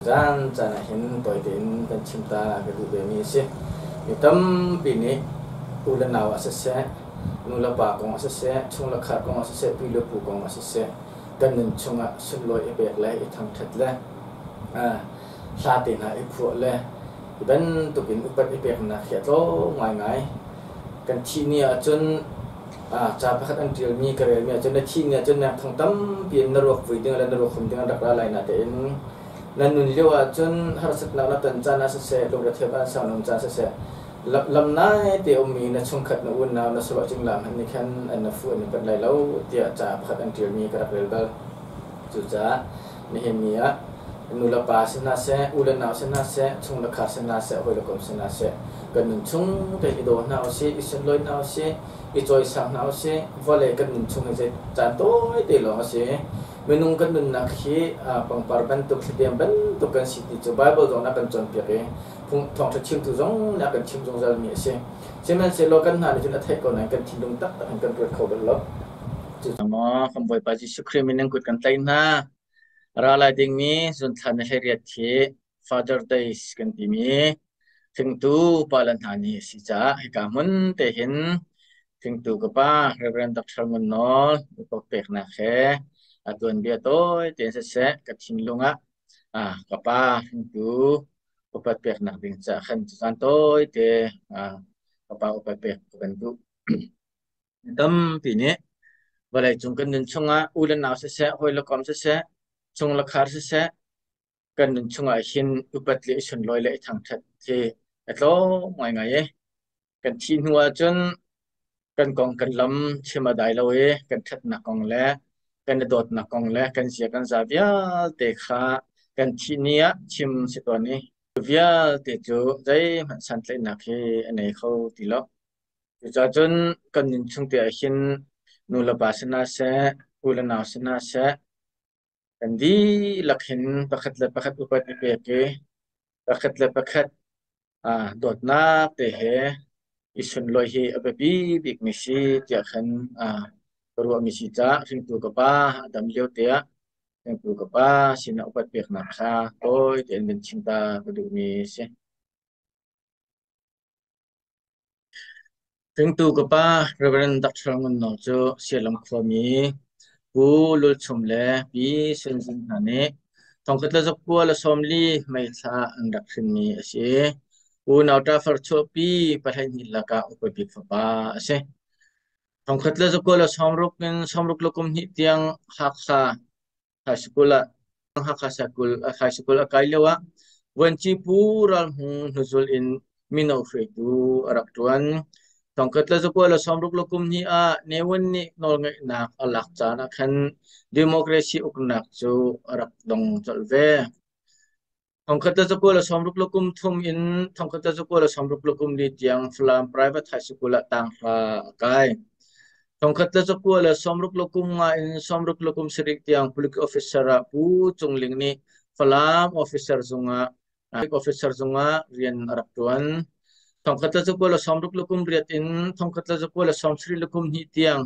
Caan caan ah hin tawi tein kan chim ta ka duh vemi a si. Mi tampi nih u le nau ah siseh, nu le pa kong ah siseh, chung le khar kong ah siseh, pi le pu kong ah siseh, kan nun chungah sunlawi i pek le i thangṭhat le hla te hna i phuah le hi bantuk in upat i peknak hi a tlawm ngaingai. Kan thih ni ahcun ca pakhat an ṭialmi ka relmi ahcun na thih ni ahcun meng thong tampi in na ruak vui ding le na ruak hum ding an rak ra lai natein na nun lio ahcun harsatnak na ton caan ah siseh, lungretheih an sang nung caan siseh, lam nai te ummi na chungkhat na unau na saruah cingla hmanh nih khan an na fuh an in panh lai lo tiah ca pakhat an ṭialmi ka rak rel bal. Cucaah nihin ni ah nu le pa si hna seh, u le nau si hna seh, chung le khar si hna seh, hawi le kom si hna seh, kan nun chung te i daw hna usih, i sunlawi hna usih, i cawisang hna usih. Vawlei kan nun chung hi zei caan tawi te lawng a si. Minung kan nunnak hi pangpar bantuk, thladem bantuk kan si ti cu Baibal zong nih a kan cawnpiak i thawngṭha chimtu zong nih a kan chimh zungzalmi a si. Sihmanhsehlaw kan hna nih cun a theih ko nain kan thinlung taktak in kan ruat kho bal lo. Maw kan Bawipa Jesuh Khrih min in kut kan tlaih hna. Ra lai dingmi zunthla na hleiriat khi Father Days kan timi thingtu pale hna ni a si caah hika hmun te hin thingtu ka pa Reverend Dr. Ngun Nawl upak peknak he a tuanbia tawi tein siseh ka thinlung ah ka pa hringtu upat peknak ding caah khan caan tawi te ka pa upat pek ka kan duh. Tampi nih vawleicung kan nun chungah u le nau siseh, hawi le kom siseh, chung le khar siseh, kan nun chungah hin upat le i sunlawi le i thangṭhat hi a tlawm ngaingai i kan thih hnu ahcun kan kong kan lam chim a dai lo i kan ṭhatnak kong le kan i dawtnak kong le kan zia kan za vialte kha kan thih ni ah chim si tawn i vialte cu zeihmanh santlaihnak hi a nei kho ti lo. Cucaah cun kan nun chung te ah hin nu le pa sinah seh, u le nau sinah seh, kan dihlak hin pakhat le pakhat upat i pek i pakhat le pakhat dawtnak te he i sunlawi hi a biapi bikmi si tiah khan ka ruahmi si caah hringtu ka pa a dam lio te ah hringtu ka pa sinah upat peknak kha tawi tein van chim ta ka duhmi a si. Hringtu ka pa Rev. Dr. Ngun Nawl cu Sialam khuami Pu Lul Chum le Pi Sun Zing hna nih thongkhat le zakua le sawmli May thla an rak hrinmi a si. Unau ṭafar chuahpi 12 lakah upa bik fapa a si. Thongkhat le zakua le sawmruk in sawmruk le kum hnih tiang Hakha High School ah Hakha High School a kai lio ah Vuanci Pu Ral Hmung hnuzul in mino hruaitu a rak ṭuan. Thongkhat le zakua le sawmruk le kum hnih ah Ne Win nih nawlngeihnak a lak caan ah khan democracy uknak cu a rak dong colh ve. Thongkhat le zakua le sawmruk le kum thum in thongkhat le zakua le sawmruk le kum li tiang Falam Private High School ah tanghra a kai. Thongkhat le zakua le sawmruk le kum nga in sawmruk le kum sarih tiang Police Officer ah Pu Cung Ling nih Falam Officer zungah Officer zungah rian a rak ṭuan. Thongkhat le zakua le sawmruk le kum riat in thongkhat le zakua le sawmsarih le kum hnih tiang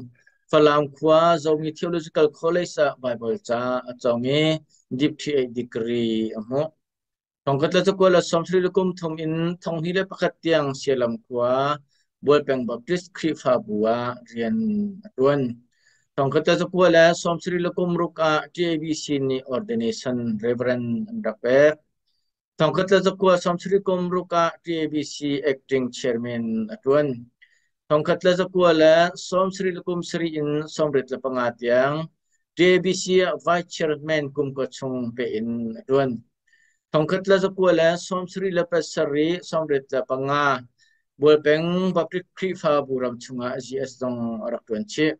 Falam khua Zomi Theological College ah Baibal ca a cawng i Dip-ṭhi degree a hmuh. Thongkhat le zakua le sawmsarih le kum thum in thonghnih le pakhat tiang Sialam khua Bualpeng Baptist Khrihfabu ah rian a ṭuan. Thongkhat le zakua le sawmsarih le kum ruk ah TABC nih ordination Reverend an rak pek. Thongkhat le zakua sawmsarih kum ruk ah TABC acting chairman a ṭuan. Thongkhat le zakua le sawmsarih le kum sarih in sawmriat le panga tiang TABC ah vice chairman kum kua chung pe in a ṭuan. Thongkhat le zakua le sawmsarih le pasarih sawmriat le panga Bualpeng Baptist Khrihfabu ram chungah GS zong a rak ṭuan chih.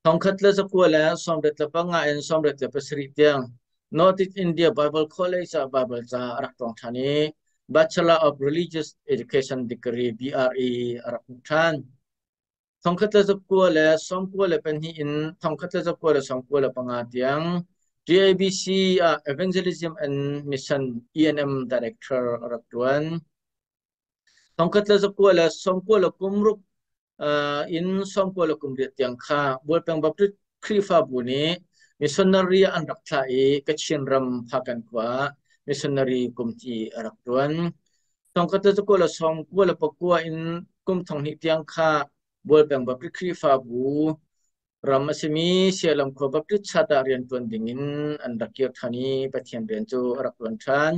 Thongkhat le zakua le sawmriat le panga in sawmriat le pasarih tiang Northeast India Bible College ah Bible ca a rak cawng ṭhan i Bachelor of Religious Education degree BRE a rak hmuh ṭhan. Thongkhat le zakua le sawmkua le pahnih in thongkhat le zakua le sawmkua le panga tiang TABC ah Evangelism and Mission ENM Director a rak ṭuan. Thongkhat le zakua le sawmkua le kum ruk in sawmkua le kum riat tiang kha Bualpeng Baptist Khrihfabu nih missionary an rak thlah i Kachin ram Phakan khua ah missionary kumti a rak ṭuan. Thongkhat le zakua le 99 in kum 2000 tiang kha Bualpeng Baptist Khrihfabu ram a simi Sialam khua Baptist Church ah rianṭuan dingin an rak kir ṭhan i Pathian rian cu a rak ṭuan ṭhan.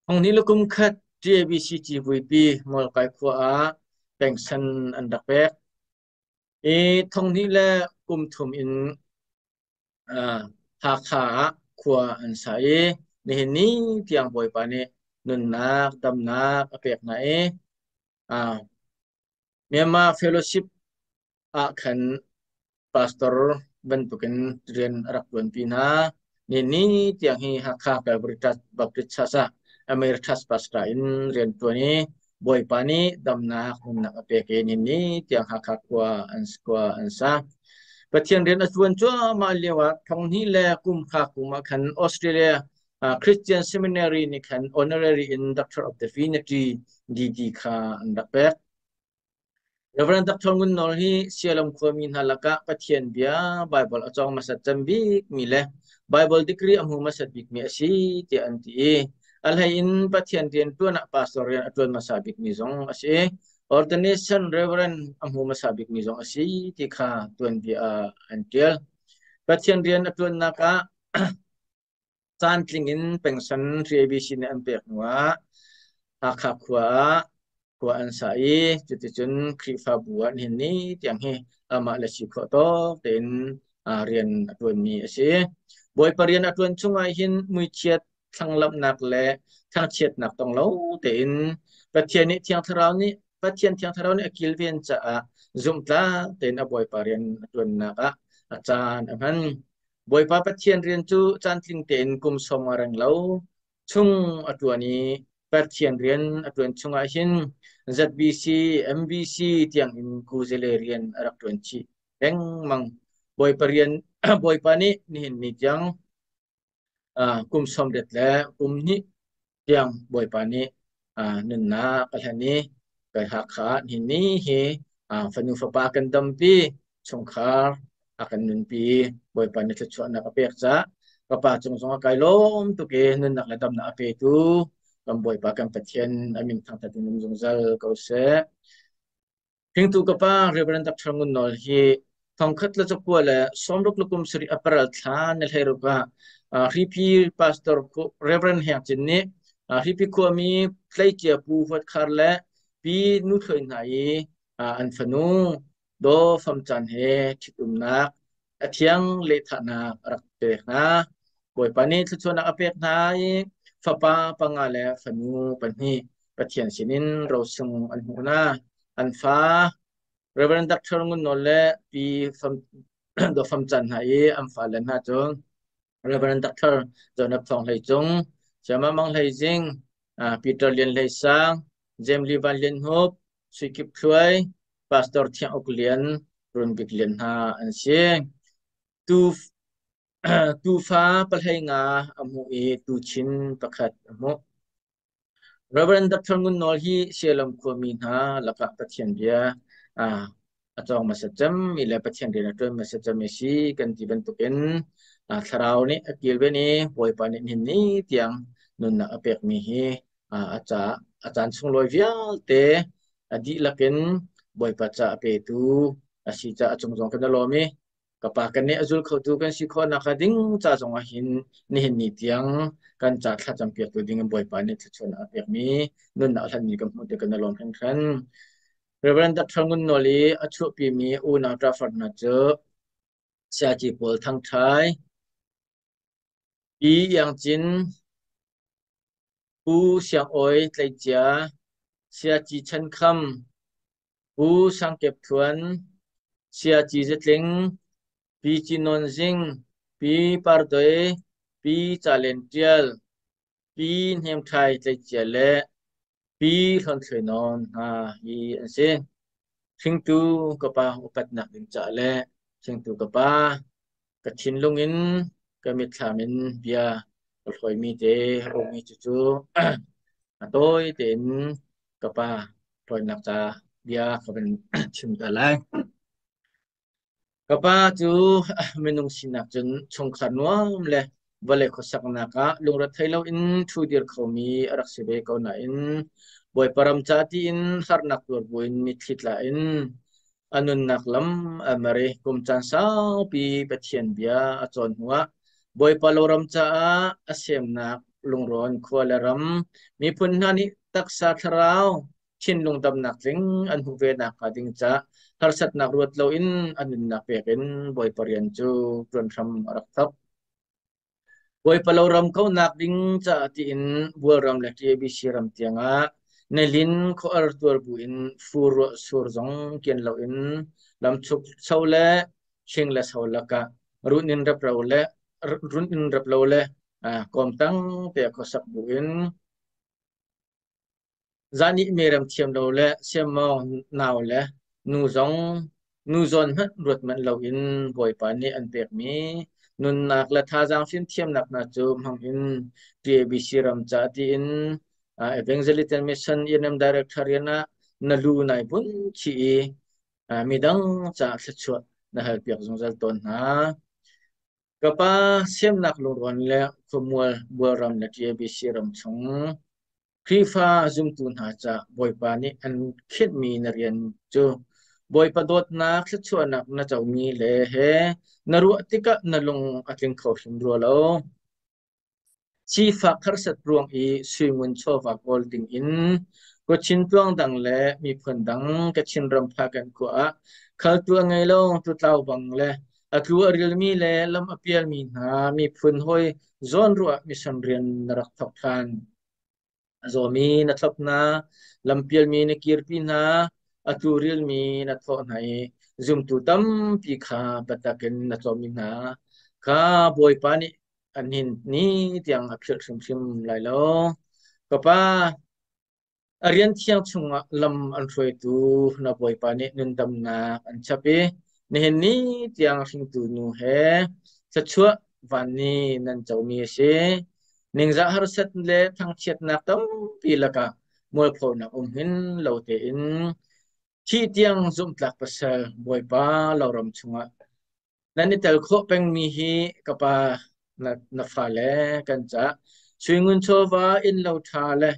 Thonghnih le kum khat TABC civuipi Mualkai khua ah pengsan an rak pek. I 2003 in Hakha ah khua an sa i nihin ni tiang Bawipa nih nunnak damnak a pek hna i Myanmar Fellowship ah khan pastor bantukin rian a rak ṭuanpi hna. Nihin ni tiang hi Hakha Calvary Baptist Church ah Emeritus Pastor in rian ṭuan i Bawipa nih damnak nunnak a pek i nihin ni tiang Hakha khua an khua an sa. Pathian rian a ṭuan cuahmah lioah 2000 le kum kha kum ah khan Australia Christian Seminary nih khan honorary in Doctor of Divinity DD kha an rak pek. Rev. Dr. Ngun Nawl hi Sialam khuami hna lakah Pathian bia Baibal a cawng hmasat cem bikmi le Baibal degree a hmu hmasat bikmi a si tiah an ti i a hlei in Pathian rian ṭuan ah pastor rian a ṭuan hmasa bikmi zong a si. Ordination Reverend a hmu hmasa bikmi zong a si ti kha tuanbia ah an ṭial. Pathian rian a ṭuannak ah Caantling in pengsan RABC nih an pek hnuah Hakha khua ah khua an sa i cuticun Khrihfabu ah nihin ni tiang hi amah le si khawh tawk tein rian a ṭuanmi a si. Bawipa rian a ṭuan chungah hin muichiat thlanglamhnak le thangchiatnak tong lo tein Pathian nih Thiang Thlarau nih Pathian Thiang Thlarau nih a kilven caah zumhtlak tein a Bawipa rian a ṭuannak ah a caan a hman. Bawipa Pathian rian cu caantling tein kum sawm a reng lo chung a ṭuan i Pathian rian a ṭuan chungah hin ZBC, MBC tiangin kuzale rian a rak ṭuan chih lengmang. Bawipa rian Bawipa nih nihin ni tiang kum 80 le kum hnih tiang Bawipa nih nunnak a hlen i kai Hakha nihin ni hi fanu fapa kan dampi chungkhar a kan nunpi Bawipa nih thluachuahnak a pek caah ka pa cung zong a kai lawm tuk i nunnak le damnak a petu kan Bawipa kan Pathian a min thangthat in um zungzal ko seh. Hringtu ka pa Reverend Dr. Ngun Nawl hi 1967 April thla ni 16 ah Hripi Pastor Reverend Heng Cin nih Hripi khuami tleicia Pu Huat Khar le Pi Nu Thluai hna i an fanu Daw Fam Chan he ṭhitumnak a thiang lehthahnak a rak pek hna. Bawipa nih thluachuahnak a pek hna i fapa panga le fanu pahnih Pathian sinin rosung an hmuh hna. An fa Reverend Dr. Ngun Nawl le Pi Fam Daw Fam Chan hna i an fale hna cu Reverend Dr. Jonah Thawng Hlei Cung, Sayama Mang Hlei Zing, Peter Lian Hlei Sang, James Lee Van Lian Hup, Sui Kip Thluai, Pastor Thiang Uk Lian, Run Bik Lian hna an si. Tu tuufa pahlei nga a hmuh i tuchin pakhat a hmuh. Reverend Dr. Ngun Nawl hi Sialam khuami hna lakah Pathian bia a cawng hmasa cemmi le Pathian rian a ṭuan hmasa cemmi si kan ti bantukin thlarau nih a kilven i Bawipa nih nihin ni tiang nunnak a pekmi hi a ca a caan sunglawi vialte a dihlak in Bawipa ca a petu a si caah a cung zong kan i lawm i ka pa kan nih a zul khotu kan si khawhnak hnga ding ca zongah hin nihin ni tiang kan ca thlacam piaktu ding in Bawipa nih thluachuahnak a pekmi nunnak a hlanmi kan hmuh ti kan i lawm hringhran. Reverend Dr. Ngun Nawl i a chuahpimi unau ṭafar hna cu Sayaci Paul Thang Ṭhai, Pi Iang Cin, Pu Siang Awi Tleicia, Sayaci Chan Kham, Pu Sang Kep Thuan, Sayaci Zatling, Pi Ci Nawn Zing, Pi Par Doi, Pi Ca Len Ṭial, Pi Hnem Ṭhai Tleicia le Pi Hlawn Thluai Nawn hna hi an si. Hringtu ka pa upatnak ding caah le hringtu ka pa ka thinlung in ka mitthlam in bia ka hlawimi te a ummi cucu a tawi tein ka pa hlawinak ca bia ka van chim ta lai. Ka pa cu minung sinak cun chungkhar nuam le Vawlei khuasaknak ah lungrethei loin ṭhudir khomi a rak si ve ko nain Bawipa ram ca tiin harnak tuar buin mitthli tla in a nunnak lam a mer i kum caan saupi Pathian bia a cawn hnuah Bawipa loram caah a semnak lungrawn khua le ram miphun hna nih taksa thlarau thinlung damnak tling an hmuh ve nakhnga ding caah harsatnak ruat loin a nunnak pek in Bawipa rian cu ṭuan hram a rak thawk. Bawipa lo ram kauhnak ding caah tiin Bualram le TABC ram tiangah nilin khuaar tuar buin fur ruah sur zong kian loin lamchuk cho le hling le so lakah runinn rep lo le runinn rep lo le kawmtang te khuasak buin Zan ih merem thiam lo le siammawng nau le nu zong nu zawn hmanh ruat manh loin Bawipa nih an pekmi nunnak le thazaang fimthiamnak hna cu hmang in TABC ram ca tiin Evangelical Mission ENM Director rian ah na lu nai bunh chih i midang caah thluachuah na halpiak zungzal tawn hna. Ka pa siamnak lungrawn le khuamual Bualram le TABC ram chung Khrihfa zumtu hna caah Bawipa nih an khinhmi na rian cu Bawipa dawtnak thluachuahnak na comi le he na ruah tikah na lung a tling kho hrim rua lo. Sifak harsat ruang i suingun chawva kawl dingin Kachin tluang dang le miphun dang Kachin ram phakan khua ah khaltu a ngei lo tutlau bang le a tlu a rilmi le lam a pialmi hna miphun hawi zawnruah mission rian na rak thawk ṭhan. A zawmi na thlop hna, lampialmi na kirpi hna, a tlu rilmi na thawh hna i zumtu tampi kha biatak in na cawmmi hna kha Bawipa nih an hin ni tiang a philh hrimhrim lai lo. Ka pa, a rian thiang chungah lam an hruaitu na Bawipa nih nundamnak an chap i nihin ni tiang hringtu nu he thluachuah van ni nan comi a si. Ningzah harsat le thangchiatnak tampi lakah mualphonak um hin lo tein thih tiang zumhtlak pasal Bawipa loram chungah nan i tel khawh pengmi hi ka pa na fale kan cah. Suingun chawva innlo ṭha le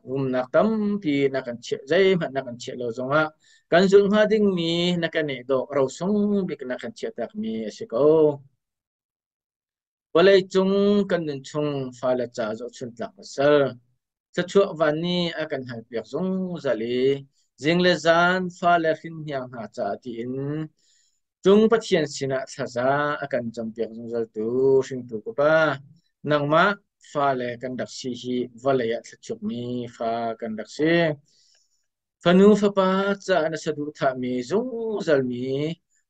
rumnak tampi na kan chiah zeihmanh na kan chiah lo zongah kan zulh hnga dingmi na kan i dawh rosung bik na kan chiah takmi a si ko. Vawleicung kan nunchung fale ca zohchun tlak pasal thluachuah van nih a kan halpiak zungzal i zing le zan fale hrinhniang hna caah tiin cung Pathian sinah thlaza a kan campiak zungzaltu hringtu ka Pa, nangmah fale kan rak si hi vawlei ah thluachuakmi fa kan rak si. Fanu fapa caah na saduhthahmi zungzalmi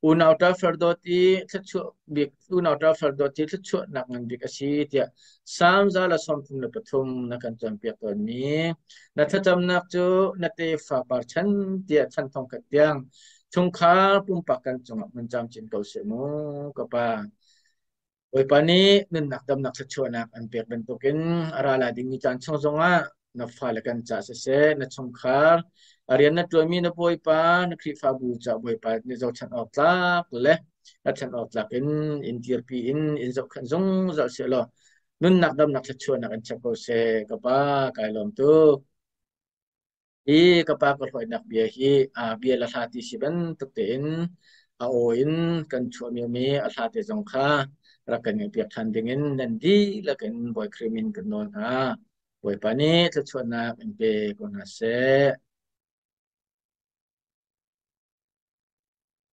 unau ṭa fardawt i thluachuah bik unau ṭa fardawt hi thluachuahnak ngan bik a si tiah Salm 133 na kan cawnpiak tawnmi na thlacamnak cu na tefa par chan tiah chan thong khat tiang chungkhar pumpak kan cungah hmun camcin ko seh mu ka pa. Bawipa nih nunnak damnak thluachuahnak an pek bantukin a ra lai dingmi caan chung zongah na fale kan ca siseh, na chungkhar, a rian na ṭuanmi na Bawipa, na Khrihfabu ca Bawipa nih zohchanh awk tlak le hngatchan awk tlak in in dirpi in in zohkhenh zungzal seh law nunnak damnak thluachuahnak in chap ko seh. Ka pa, kai lawm tuk. Hi ka pa ka hruainak bia hi bia le hla ti si bantuk tein a aw in kan chuahmi mi a hla te zong kha rak kan ngaihpiak ṭhan dingin nan dihlak in Bawi Khrih min kan nawl hna. Bawipa nih thluachuahnak in pe ko hna seh.